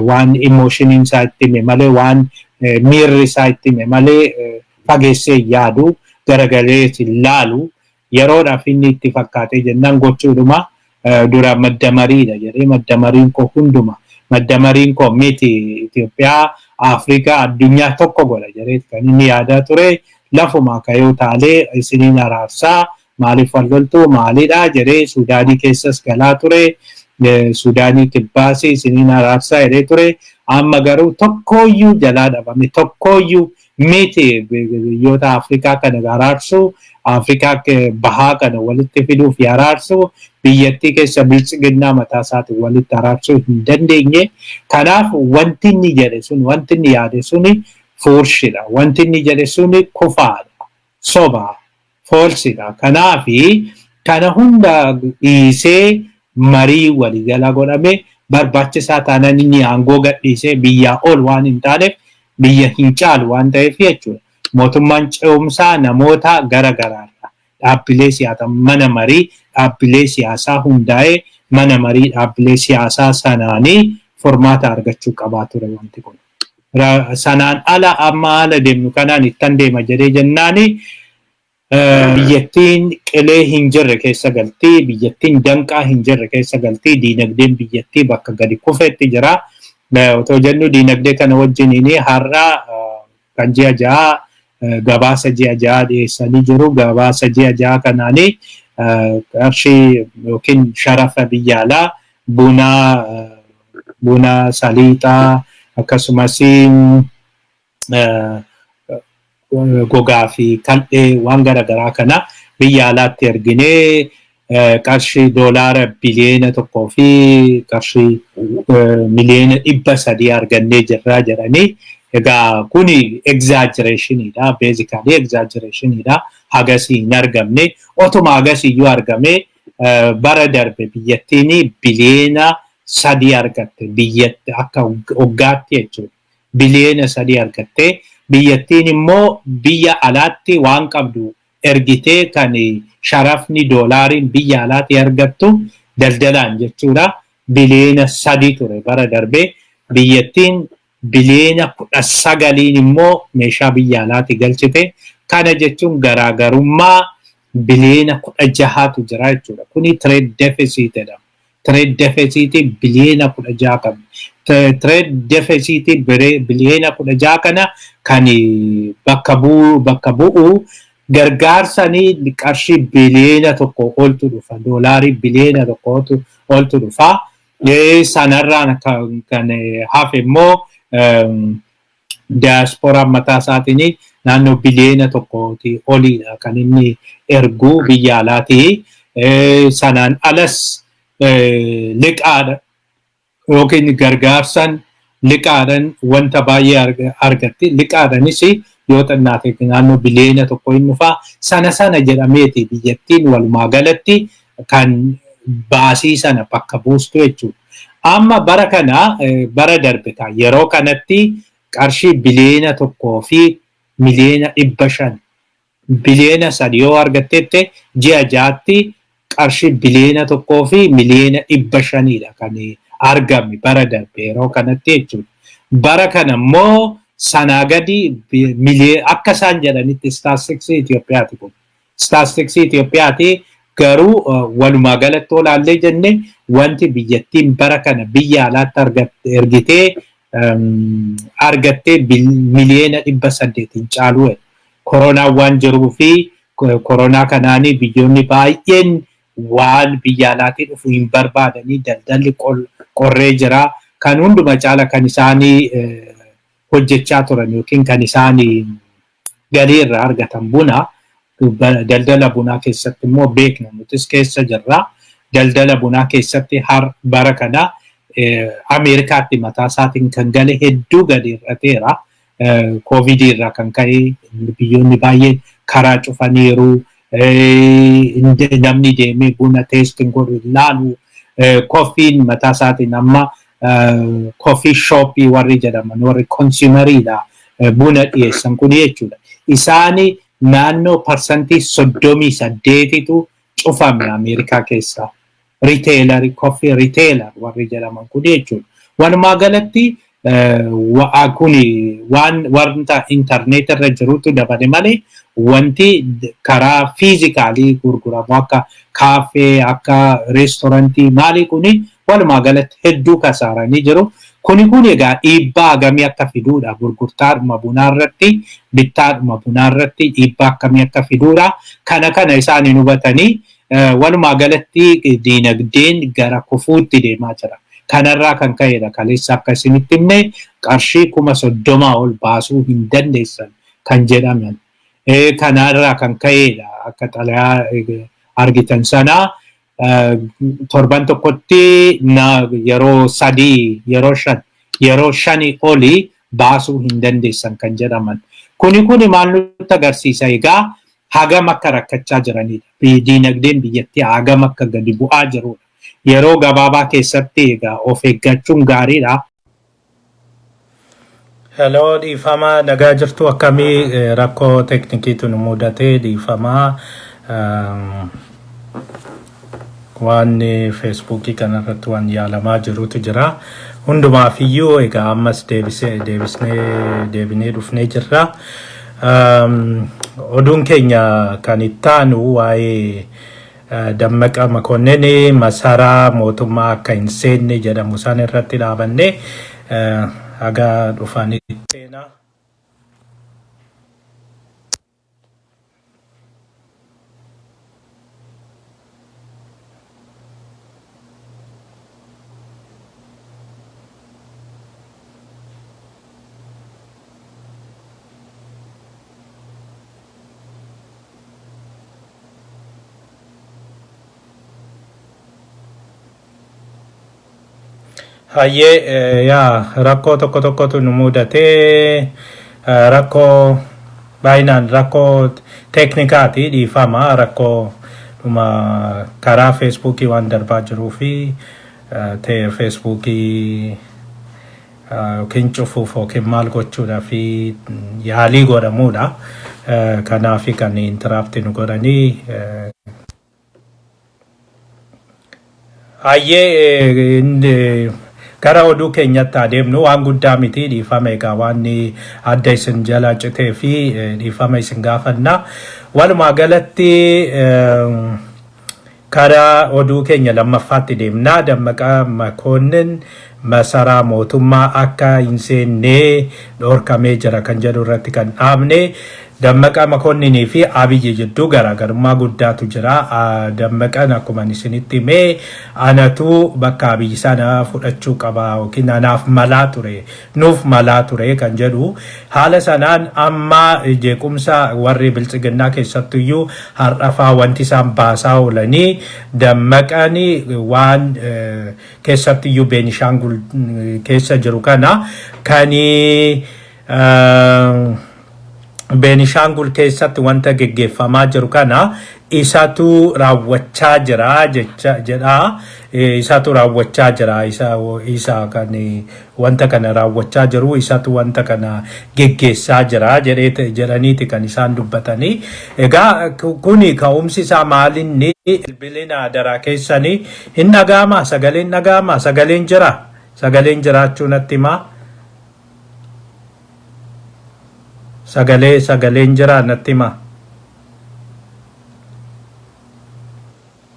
waan emotioniin isaa itti hime malee, waan miirri isaa itti hime malee fageessee yaadu, garagalee hin laalu. Yeroodhaaf inni itti fakkaatee jennaan gochuudhuma. Dura madda mariidha jedhee, madda mariin koo hunduma, madda mariin koo miti Itoophiyaa, Afrikaa, addunyaa tokko godha jedhee kan inni yaadaa ture. Lafuma ka'ee utaalee isiniin araarsaa, maaliif wal loltuu, maalidha jedhee Suudaanii keessas galaa ture. Suudaanii kibbaas isiniin araarsaa jedhee ture. Amma garuu tokkooyyuu jalaa dhabame. Tokkooyyuu miti biyyoota Afrikaa kana araarsuu, Afrikaa bahaa kana walitti fiduu fi araarsuu, biyyattii keessa biltsiginnaa mataa isaatiin walitti araarsuu hin dandeenye. Kanaaf wanti inni jedhe sun, wanti inni yaade suni fuurshidha. Wanti inni jedhe suni kufaadha. Soba. False dha. Kanaafi kana hunda dhiisee marii waliigalaa godhame barbaachisaa taanaan inni aangoo gadhiisee biyyaa ol waan hin taaneef, biyya hin caalu waan ta'eef jechuudha. Mootummaan ce'umsaa namoota gara garaarra dhaabbilee siyaasaa, mana marii dhaabbilee siyaasaa hundaa'ee, mana marii dhaabbilee siyaasaa sanaanii furmaata argachuu qabaa ture wanti kun. Sanaan ala amma haala deemnu kanaan ittan deema jedhee jennaani biyyattiin qilee hin jirre keessa galtii, biyyattiin danqaa hin jirre keessa galtii, diinagdeen biyyattii bakka gadi kufetti jira. Otoo jennu diinagdee kana wajjiniin har'a kan ji'a 6, gabaasa ji'a 6 dhiyeessanii jiru. Gabaasa ji'a 6 kanaanii qarshii yookiin sharafa biyya alaa buna, saliixaa, akkasumas gogaa fi kal'ee waan garaagaraa kana biyya alaatti erginee qarshii doolaara biliyeena 1 fi qarshii miliyeena 300 argannee jirraa jedhanii. Egaa kuni exaggeration iidha, basically exaggeration iidha. Hagasii hin argamne. Otuma hagasiiyyuu argame, bara darbe biyyattiin biliyeena 3 argatte biyyatti akka waggaatti jechuudha. Biliyeena 3 argatte. Biyyattiin immoo biyya alaatti waan qabdu ergitee kan sharafni doolaariin biyya alaatti argattu daldalaan jechuudha. Biliyeena 3 ture bara darbee. Biyyattiin biliyeena 19n immoo meeshaa biyya alaatti galchite. Kana jechuun garaagarummaa biliyeena 16tu jira jechuudha. Kuni trade deficit jedhama. Trade deficit biliyeena 16 qabdi. Trade deficit biliyeena 16 kana kan bakka bu'u gargaarsanii qarshii biliyeena 1 oltu dhufa. Doolaarii biliyeena 1 oltu dhufa. Sanarraan kan hafe immoo diasporaan mataa isaatiin naannoo biliyeena 1 oliidha kan inni ergu biyya alaatii. Sanaan alas liqaadha yookiin gargaarsan liqaadhaan wanta baay'ee argatti. Liqaadhaanis yoo xinnaate naannoo biliyeena 1 hin dhufaa. Sana sana jedhameeti biyyattiin walumaa galatti kan baasii sana bakka buustu jechuudha. Amma bara kana, bara darbe yeroo kanatti qarshii biliyeena 1 fi miliyeena 500, biliyeena 3 yoo argatteette, ji'a 6tti qarshii biliyeena 1 fi miliyeena 500dha kan argame bara darbe yeroo kanatti jechuudha. Bara kana immoo sanaa gadi akka isaan jedhanitti, statistics Itoophiyaati kun. Statistics Itoophiyaati garuu walumaa galatti olaallee jenne wanti biyyattiin bara kana biyya alaatti ergitee argattee miliyeena 800 hin caalu. Koronaan waan jiruu fi koronaa kanaanii biyyoonni baay'een waan biyya alaatii dhufu hin barbaadanii, daldalli qorree jira. Kan hunduma caala kan isaanii hojjechaa turan yookiin kan isaanii galii irraa argatan buna. Daldala bunaa keessatti immoo beekna, nutis keessa jirra. Daldala bunaa keessatti har bara kana Ameerikaatti mataa isaatiin kan gale hedduu gadi hir'ateera. Koovidii irraa kan ka'e biyyoonni baay'een karaa cufaniiru. Namni deemee buna tasting godhu ilaalu. Coffee n mataa isaatiin amma coffee shop ii warri jedhaman, warri consumer iidha buna dhiyeessan kun jechuudha. Isaani naannoo 38%tu cufame Ameerikaa keessaa. Retailer ii, coffee retailer warri jedhaman kun jechuudha. Walumaa galatti Kuni waan wanta internet irra jirutu dabale malee wanti karaa physically gurguramu akka kaafee, akka reestoorantii maalii kuni walumaa galatti hedduu kasaaranii jiru. Kuni kun egaa dhiibbaa hagamii akka fiduudha, gurgurtaadhuma bunaa irratti, bittaadhuma bunaa irratti dhiibbaa akkamii akka fiduudha. Kana isaan hin hubatanii, walumaa galatti diinagdeen gara kufuutti deemaa jira. Kanarraa kan ka'edha kaleessa akka isinitti himne qarshii 30,000 ol baasuu hin dandeessan kan jedhaman. Kanarraa kan ka'edha akka xalayaa argitan sanaa torban tokkotti yeroo 3, yeroo 5, yeroo 5 olii baasuu hin dandeessan kan jedhaman. Kuni kuni maal nutti agarsiisa egaa? Hagam akka rakkachaa jiranidha. Diinagdeen biyyattii hagam akka gadi bu'aa jirudha. Yeroo gabaabaa keessatti egaa of eeggachuun gaariidha. Hello, dhiifama, nagaa jirtu? Akkamii? Rakkoo teeknikiitu nu mudatee, dhiifamaa. Waan feesbuukii kanarratti waan yaalamaa jirutu jira. Hundumaafiyyuu egaa ammas deebisnee deebinee dhufnee jirra. Oduun keenya kan ittaanu waa'ee Dammaqa Makonnin masaraa mootummaa akka hin seenne jedhamu san irratti dhaabanne haga dhufanitti seenaa. Hayyee, yaa, rakkoo tokko tokkotu nu mudatee, rakkoo baay'inaan rakkoo teeknikaati, dhiifama. Rakkoo dhuma karaa feesbuukii waan darbaa jiruu fi feesbuukii yookiin cufuuf yookiin maal gochuudhaa fi yaalii godhamuudha. Kanaaf kan interrupt nu godhanii. Hayyee, gara oduu keenyatti adeemnu. Waan guddaa miti, dhiifama egaa waan adda isin jala citee fi dhiifama isin gaafanna. Walumaa galatti karaa oduu keenya lammaffaatti deemna. Dammaqa Makoonnin masaraa mootummaa akka hin seennee dhorkamee jira kan jedhu irratti kan dhaabne. Dammaqa Makoonninii fi Abiyyi jidduu garaagarummaa guddaatu jira. Dammaqan akkuma isinitti himee anatu bakka Abiyyi sana fudhachuu qaba yookiin anaaf malaa ture, nuuf malaa ture kan jedhu. Haala sanaan amma jeequmsa warri biltsiginnaa keessattuyyuu har'afaa wanti isaan baasaa oolanii dammaqanii waan keessattuyyuu Beenishaangul keessa jiru kana kan Beenishaangul keessatti wanta geggeeffamaa jiru kana isatu raawwachaa jira jecha jedha. Isatu raawwachaa jira, isa kan wanta kana raawwachaa jiru, isatu wanta kana geggeessaa jira jedhaniiti kan isaan dubbatanii. Egaa kuni ka'umsi isaa maalinni? Bilbilina adaraa keessanii. Hin dhaga'amaa? Sagaleen dhaga'amaa? Sagaleen jira? Sagaleen jiraachuu natti himaa. Sagaleen jira, natti himaa.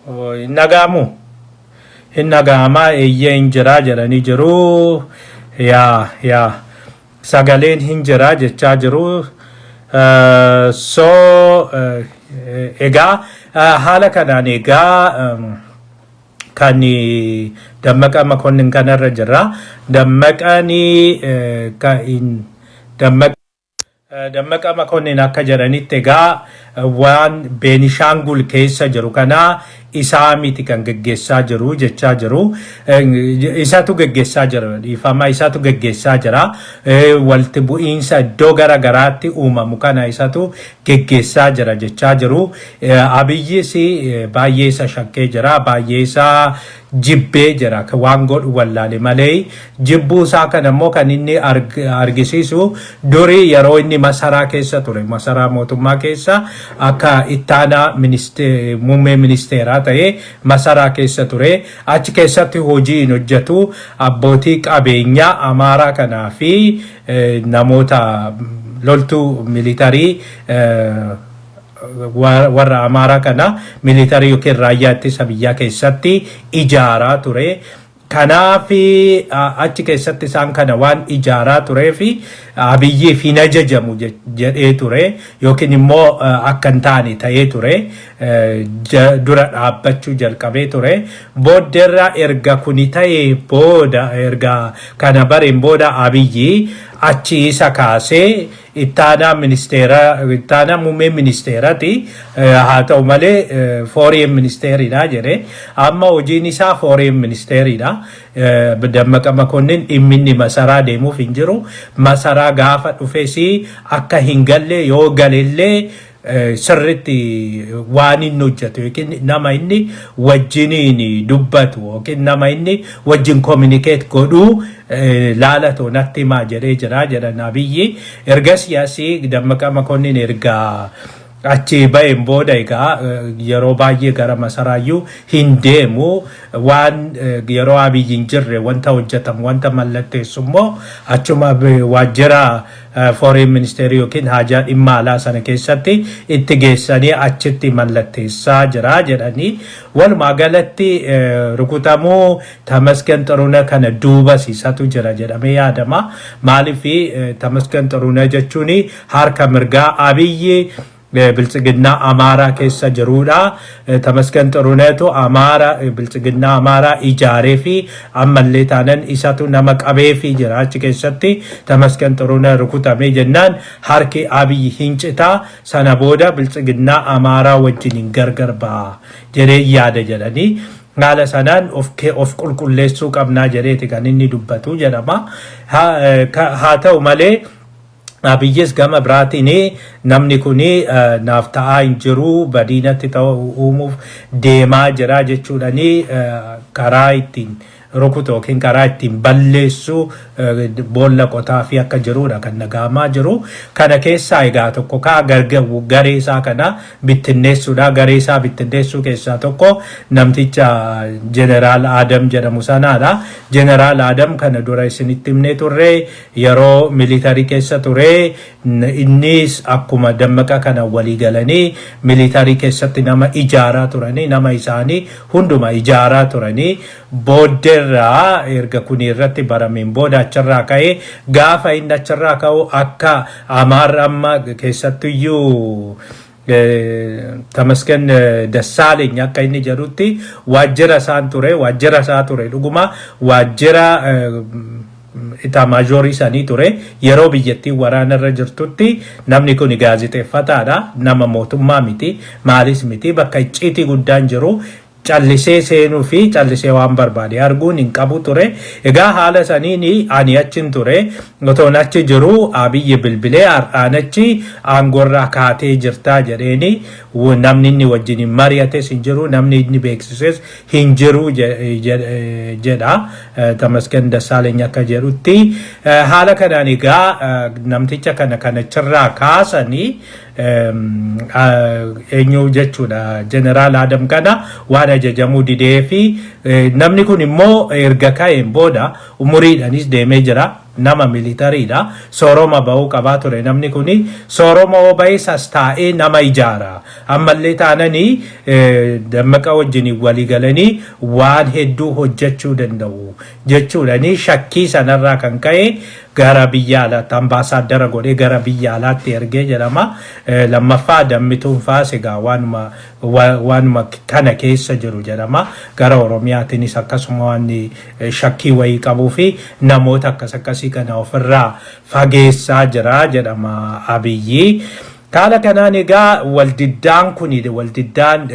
Hin dhaga'amu? Hin dhaga'amaa? Eeyyee, hin jira jedhanii jiru. Yaa, sagaleen hin jira jechaa jiru. So egaa haala kanaan egaa kan Dammaqa Makonnin kanarra jira. Dammaqanii Dammaqa Makonnin akka jedhanitti egaa waan Beenishaangul keessa jiru kana isaa miti kan geggeessaa jiru jechaa jiru. Isatu geggeessaa jira, dhiifama, isatu geggeessaa jira. Walitti bu'iinsa iddoo gara garaatti uumamu kana isatu geggeessaa jira jechaa jiru. Abiyyis baay'ee isa shakkee jira, baay'ee isa jibbee jira, waan godhu wallaale malee. Jibbuu isaa kana immoo kan inni argisiisu durii yeroo inni masaraa keessa ture, masaraa mootummaa keessa akka ittaanaa muummee ministeeraa ministeeraa ta'ee masaraa keessa ture. Achi keessatti hojii hin hojjetu, abbootii qabeenyaa Amaaraa kanaa fi namoota loltuu militarii warra Amaaraa kana militarii yookiin raayyaa ittisa biyyaa keessatti ijaaraa ture. Kanaaf achi keessatti isaan kana waan ijaaraa turee fi Abiyyiif hin ajajamu jedhee ture yookiin immoo akka hin taane ta'ee ture, dura dhaabbachuu jalqabee ture. Booddeerra erga kuni ta'ee booda, erga kana bareen booda, Abiyyi achi isa kaasee ittaanaa ministeera, ittaanaa muummee ministeerati haa ta'u malee foreign ministeeridha jedhe. Amma hojiin isaa foreign ministeeridha. Dammaqa Makonnin dhimmi inni masaraa deemuuf hin jiru. Masaraa gaafa dhufes akka hin galle, yoo galellee sirritti waan inni hojjetu yookiin nama inni wajjiniin dubbatu yookiin nama inni wajjin communicate godhuu laalatu natti himaa jedhee jira jedhan Abiyyi. Ergasii asii Dammaqa Makonnin erga achi ba'een booda egaa yeroo baay'ee gara masaraayyuu hin deemu. Waan yeroo Abiyyi hin jirre wanta hojjetamu, wanta mallatteessu immoo achuma waajjira foreign ministeerii yookiin haajaa dhimma alaa sana keessatti itti geessanii achitti mallatteessaa jira jedhanii. Walumaa galatti rukutamuu Tamasgan Xurunaa kana duubas isatu jira jedhamee yaadama. Maaliif? Tamasgan Xurunaa jechuun harka mirgaa Abiyyi Biltsiginnaa Amaaraa keessa jirudha. Tamasgan Xuruneetu Amaara, Biltsiginnaa Amaaraa ijaaree fi ammallee taanan isatu nama qabee fi jira achi keessatti. Tamasgan Xurunee rukutamee jennaan harki Abiyyi hin citaa, sana booda Biltsiginnaa Amaaraa wajjin hin gargar ba'a jedhee yaada jedhanii. Haala sanaan of qulqulleessuu qabnaa jedheeti kan inni dubbatu jedhama. Haa ta'u malee Abiyyis gama biraatiin namni kun naaf ta'aa hin jiru, badiinatti ta'u uumuuf deemaa jira jechuudhani karaa ittiin rukutu yookiin karaa ittiin balleessu boolla qotaa fi akka jirudha kan dhaga'amaa jiru. Kana keessaa egaa tokko kaa garee isaa kana bittinneessuudha. Garee isaa bittinneessuu keessaa tokko namticha Jeneraal Adam jedhamu sanaadha. Jeneraal Adam kana dura isinitti himnee turre, yeroo militarii keessa ture innis akkuma Dammaqa kana walii galanii militarii keessatti nama ijaaraa turanii, nama isaanii hunduma ijaaraa turanii. Booddeerraa erga kun irratti barameen booda achirraa ka'ee, gaafa inni achirraa ka'u akka Amaarra amma keessattuyyuu Tamasgan Dassaaleny akka inni jedhutti waajjira isaan ture, waajjira isaa ture, dhuguma waajjira itaamaajorii sanii ture. Yeroo biyyattiin waraanarra jirtutti namni kun gaazexeeffataadha, nama mootummaa miti, maalis miti, bakka icciitii guddaan jiru callisee seenuu fi callisee waan barbaade arguun hin qabu ture. Egaa haala saniin ani achin ture. Otoon achi jiru Abiyyi bilbilee har'aan achi aangoorraa kaatee jirtaa jedheeni, namni inni wajjin hin mari'ates hin jiru, namni inni beeksises hin jiru jedha. Tamasgan Dassaaleny akka jedhutti haala kanaan egaa namticha kana kanachirraa kaasanii, eenyu jechuudha, Jeneraal Adam kana waan ajajamuu didee fi namni kun immoo erga ka'een booda umuriidhaanis deemee jira. Nama militariidha. Sooroma ba'uu qabaa ture namni kuni. Sooroma yoo ba'e sas taa'ee nama ijaara. Ammallee taananii Dammaqa wajjin walii galanii waan hedduu hojjechuu danda'u jechuudhani shakkii sanarraa kan ka'e gara biyya alaatti ambaasaaddara godhee gara biyya alaatti ergee jedhama. Lammaffaa Dammituun faas egaa waanuma kana keessa jiru jedhama. Gara Oromiyaatiinis akkasuma waan shakkii wayii qabuu fi namoota akkas akkasii kana ofirraa fageessaa jira jedhama Abiyyi. Haala kanaan egaa waldiddaan kun, waldiddaan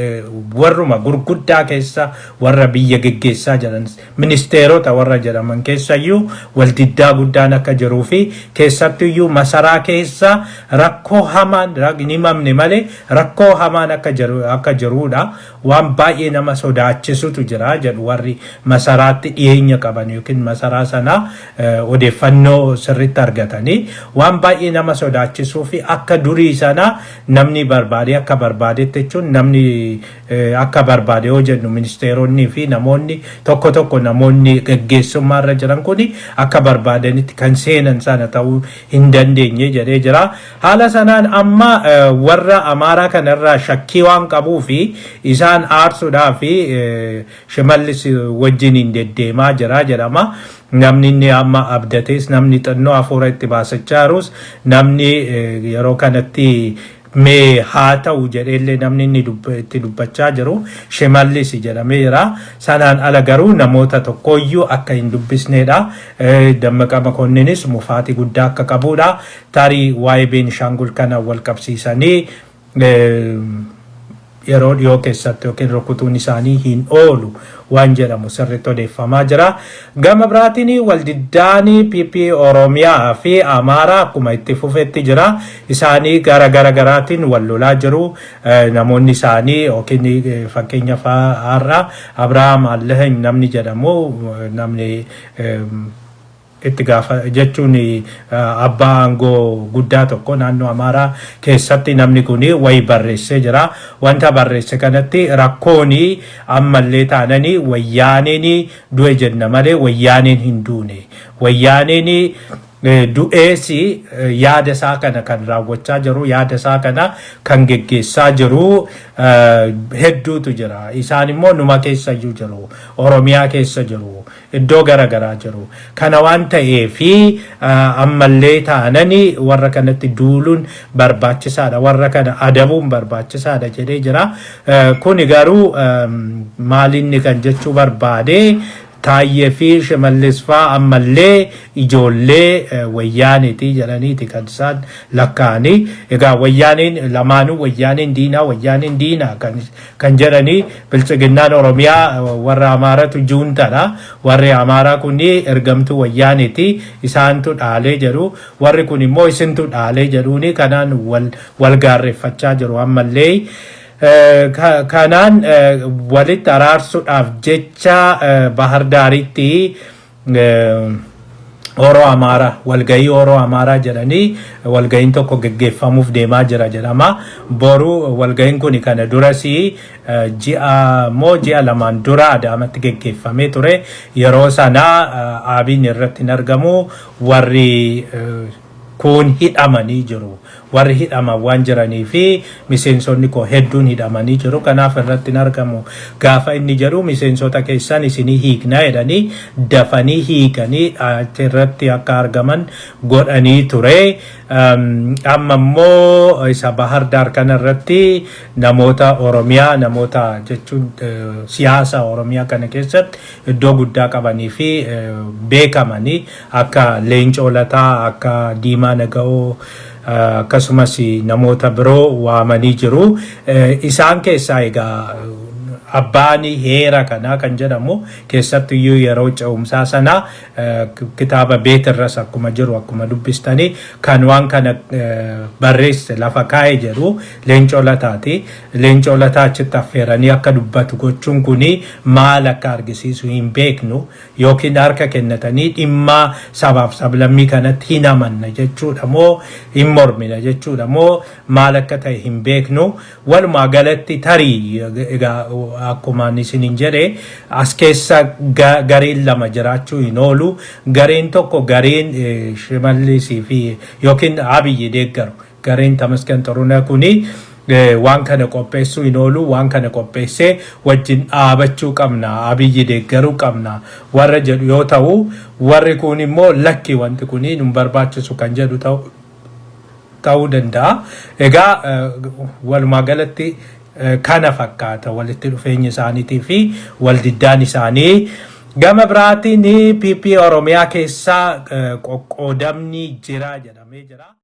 warruma gurguddaa keessa, warra biyya geggeessaa jiran, ministeerota warra jedhaman keessayyuu waldiddaa guddaan akka jiruu fi keessattuyyuu masaraa keessa rakkoo hamaan hin himamne malee rakkoo hamaan akka jirudha. Waan baay'ee nama sodaachisutu jira jedhu warri masaraatti dhiyeenya qaban yookiin masaraa sana odeeffannoo sirriitti argatanii, waan baay'ee nama sodaachisuu fi akka durii sana sana namni barbaade akka barbaadetti jechuun, namni akka barbaade yoo jennu, ministeeronni fi namoonni tokko tokko, namoonni gaggeessummaa irra jiran kun akka barbaadanitti kan seenan sana ta'uu hin dandeenye jedhee jira. Haala sanaan amma warra Amaaraa kanarraa shakkii waan qabuu fi isaan aarsuudhaa fi Shimallis wajjiniin deddeemaa jira jedhama. Namni inni amma abdatees, namni xinnoo hafuura itti baasachaa jirus, namni yeroo kanatti mee haa ta'u jedheellee namni inni itti dubbachaa jiru Shimallis jedhamee jira. Sanaan ala garuu namoota tokkoyyuu akka hin dubbisneedha. Dammaqa Makonninis mufaatii guddaa akka qabudha. Tarii waa'ee Beenishaangul kana wal qabsiisanii yeroo dhiyoo keessatti yookiin rukutuun isaanii hin oolu waan jedhamu sirriitti odeeffamaa jira. Gama biraatiin waldiddaan PP Oromiyaa fi Amaaraa akkuma itti fufetti jira. Isaanii gara gara garaatiin wal lolaa jiru. Namoonni isaanii yookiin fakkeenyaaf har'a Abrahaam Allaheny namni jedhamu, namni itti gaafa jechuun abbaa aangoo guddaa tokko naannoo Amaaraa keessatti, namni kun wayi barreessee jira. Wanta barreesse kanatti rakkoon ammallee taananii Wayyaaneen du'e jenna malee Wayyaaneen hin duune. Wayyaaneen du'ees yaada isaa kana kan raawwachaa jiru, yaada isaa kana kan geggeessaa jiru hedduutu jira. Isaan immoo numa keessa iyyuu jiru. Oromiyaa keessa jiru. Iddoo garaagaraa jiru. Kana waan ta'eefi ammallee taananii warra kanatti duuluun barbaachisaadha. Warra kana adabuun barbaachisaadha jedhee jira. Kuni garuu maalinni kan jechuu barbaade, Taayyee fi Shimallis fa'aa ammallee ijoollee Wayyaaniiti jedhaniiti kan isaan lakkaa'anii. Egaa Wayyaaniin lamaanuu Wayyaaniin diinaa, Wayyaaniin diinaa kan jedhanii, Biltsiginnaan Oromiyaa warra Amaaratu juuntadha. Warri Amaaraa kun ergamtuu Wayyaaniiti. Isaantu dhaalee jedhu. Warri kun immoo isintu dhaalee jedhuuni kanaan wal gaarreeffachaa jiru ammallee. Kanaan walitti araarsuudhaaf jecha Bahar Daaritti Oro Amaaraa, walgahii Oro Amaaraa jedhanii walgahiin tokko geggeeffamuuf deemaa jira jedhama. Boru walgahiin kun kana duras ji'a moo ji'a 2n dura Adaamatti geggeeffamee ture. Yeroo sana Abiin irratti hin argamu, warri kun hidhamanii jiru. Warri hidhaman waan jiranii fi miseensonni koo hedduun hidhamanii jiru. Kanaaf irratti hin argamu. Gaafa inni jedhu, miseensota keessan isinii hiiknaa jedhanii dafanii hiikanii irratti akka argaman godhanii ture. Amma immoo isa Bahar Daar kana irratti namoota Oromiyaa, namoota jechuun siyaasa Oromiyaa kana keessatti iddoo guddaa qabanii fi beekamanii akka Leencoo Lataa, akka Diimaa Naga'oo, akkasumas namoota biroo waamanii jiru. Isaan keessaa egaa abbaan heera kanaa kan jedhamu, keessattuyyuu yeroo ce'umsaa sana kitaaba beetirras akkuma jiru, akkuma dubbistanii, kan waan kana barreesse, lafa kaa'e jedhu Leencoo Lataati. Leencoo Lataa achitti affeeranii akka dubbatu gochuun kuni maal akka argisiisu hin beeknu, yookiin harka kennatanii dhimma sabaaf sablammii kanatti hin amanna jechuudha moo hin mormina jechuudha moo maal akka ta'e hin beeknu. Walumaa galatti tarii egaa akkuma isinin jedhe as keessa gareen lama jiraachuu hin oolu. Gareen tokko gareen Shimallisii fi yookiin Abiyyi deeggaru. Gareen Tamasgan Xurunaa kuni waan kana qopheessuu hin oolu, waan kana qopheessee wajjin dhaabachuu qabna, Abiyyi deeggaruu qabna warra jedhu yoo ta'u, warri kun immoo lakki, wanti kun nu barbaachisu kan jedhu ta'uu danda'a. Egaa walumaa galatti kana fakkaata walitti dhufeenyi isaaniitii fi waldiddaan isaanii. Gama biraatiin PP Oromiyaa keessaa qoqqoodamni jira jedhamee jira.